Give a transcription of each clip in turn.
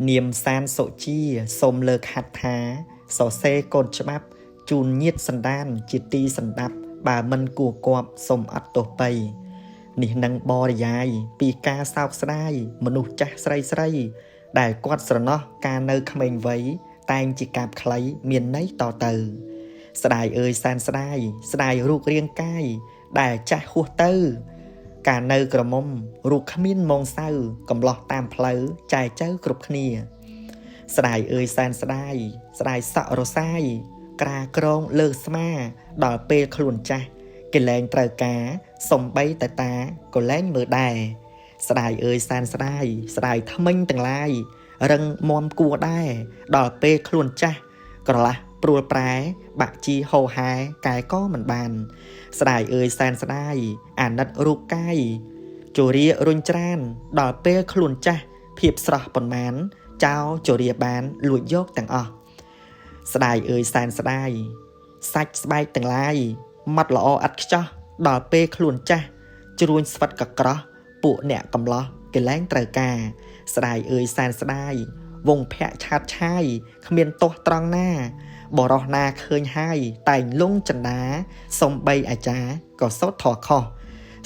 នាមសានសុជាសូមលើកហត្ថាសរសេរកូនច្បាប់ជូនញាតិសន្តានជាទីសន្តាប់បើមិនគួរគប់សូមអត់ទោសពៃនេះនឹងបរិយាយពីការសោកស្ដាយមនុស្សចាស់ស្រីស្រី ដែលគាត់ស្រណោះការនៅក្មេងវ័យតែងជាកាបខ្លីមានន័យតទៅ ស្ដាយអើយសែនស្ដាយស្ដាយរូបរាងកាយដែលចាស់ហួសទៅ កាលនៅក្រមុំរូបគ្មានមងសៅកំឡោះតាមផ្លូវចែកចៅគ្រប់គ្នា ស្ដាយអើយសែនស្ដាយស្ដាយសក់រសាយក្រាក្រងលើស្មា ដល់ពេលខ្លួនចាស់គេលែងត្រូវការសំបីតែតាក៏លែងមើលដែរស្ដាយអើយសែនស្ដាយស្ដាយថ្មិញទាំងឡាយរឹងមាំគួរដែរដល់ពេលខ្លួនចាស់ក្រឡាស់ព្រួលប្រែ បាក់ជីហោហែកែក៏មិនបាន ស្ដាយអើយសែនស្ដាយអាណិតរូបកាយជរារុញច្រាន ដល់ពេលខ្លួនចាស់ភាពស្រស់ប៉ុន្មាន ចោលជរាបានលួចយកទាំងអស់ស្ដាយអើយសែនស្ដាយសាច់ស្បែកទាំងឡាយម៉ត់ល្អឥតខ្ចោះដល់ពេលខ្លួនចាស់ជ្រួញស្វិតកក្រោះពួកអ្នកកំឡោះគេលែងត្រូវការ ស្ដាយអើយសែនស្ដាយ វងភ័ក្រឆាតឆាយគ្មានទោសត្រង់ណាបរោះណាឃើញហើយតែងលងចិន្តាសំបីអាចារ្យក៏សូត្រធរខុស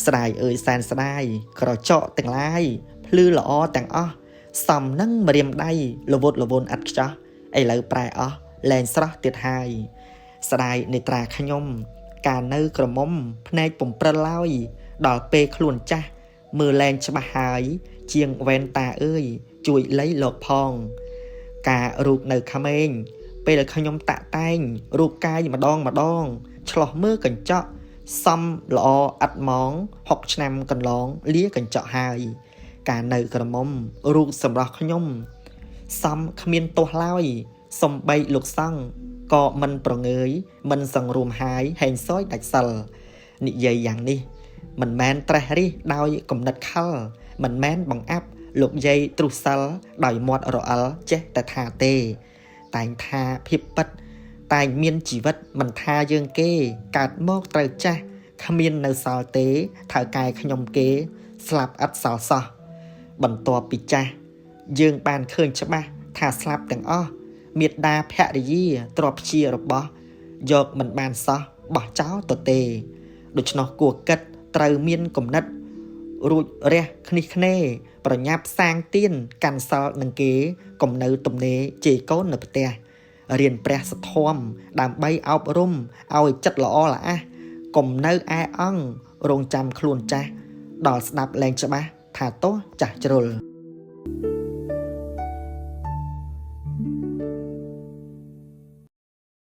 ស្ដាយអើយសែនស្ដាយក្រចកទាំងឡាយភ្លឺល្អទាំងអស់សំនឹងម្រាមដៃលវត់លវនឥតខ្ចោះឥឡូវប្រែអស់លែងស្រស់ទៀតហើយស្ដាយនេត្រាខ្ញុំ កាលនៅក្រមុំភ្នែកពំព្រិលឡើយដល់ពេលខ្លួនចាស់មើលលែងច្បាស់ហើយ ជាងវ៉ែនតាអើយជួយលៃលោកផង ការរូបនៅក្មេងពេលខ្ញុំតាក់តែងរូបកាយម្ដងម្ដងឆ្លោះមើលកញ្ចក់សំល្អឥតម៉ង6ឆ្នាំកន្លងលាកញ្ចក់ហើយ ការនៅក្រមុំរូបសម្រស់ខ្ញុំ សំគ្មានទោសឡើយសំបីលោកសង្ឃក៏មិនប្រងើយមិនសង្រួមហាយហែងសយដាច់សិលនិយាយយ៉ាងនេះ មិនមែនត្រេះរិះដោយគំនិតខលមិនមែនបង្អាប់លោកយាយទ្រុសិលដោយមាត់រអិលចេះតែថាទេ តែងថាភាពពិត តែងមានជីវិតមិនថាយើងគេកើតមកត្រូវចាស់គ្មាននៅសល់ទេថៅកែខ្ញុំគេ ស្លាប់ឥតសល់សោះបន្ទាប់ពីចាស់យើងបានឃើញច្បាស់ថាស្លាប់ទាំងអស់មេដាភរិយាទ្រព្យជារបស់ យកមិនបានសោះបោះចោលទៅទេ ដូច្នោះគួរគិតត្រូវមានគំនិត រួចរះគ្នេះគ្នេប្រញាប់សាងទៀនកាន់សិលនឹងគេកុំនៅទំនេរជេរកូននៅផ្ទះរៀនព្រះសធម៌ដើម្បីអប់រំឲ្យចិត្តល្អល្អះកុំនៅឯអង្គរងចាំខ្លួនចាស់ដល់ស្ដាប់លែងច្បាស់ថាទោះចាស់ជ្រុល។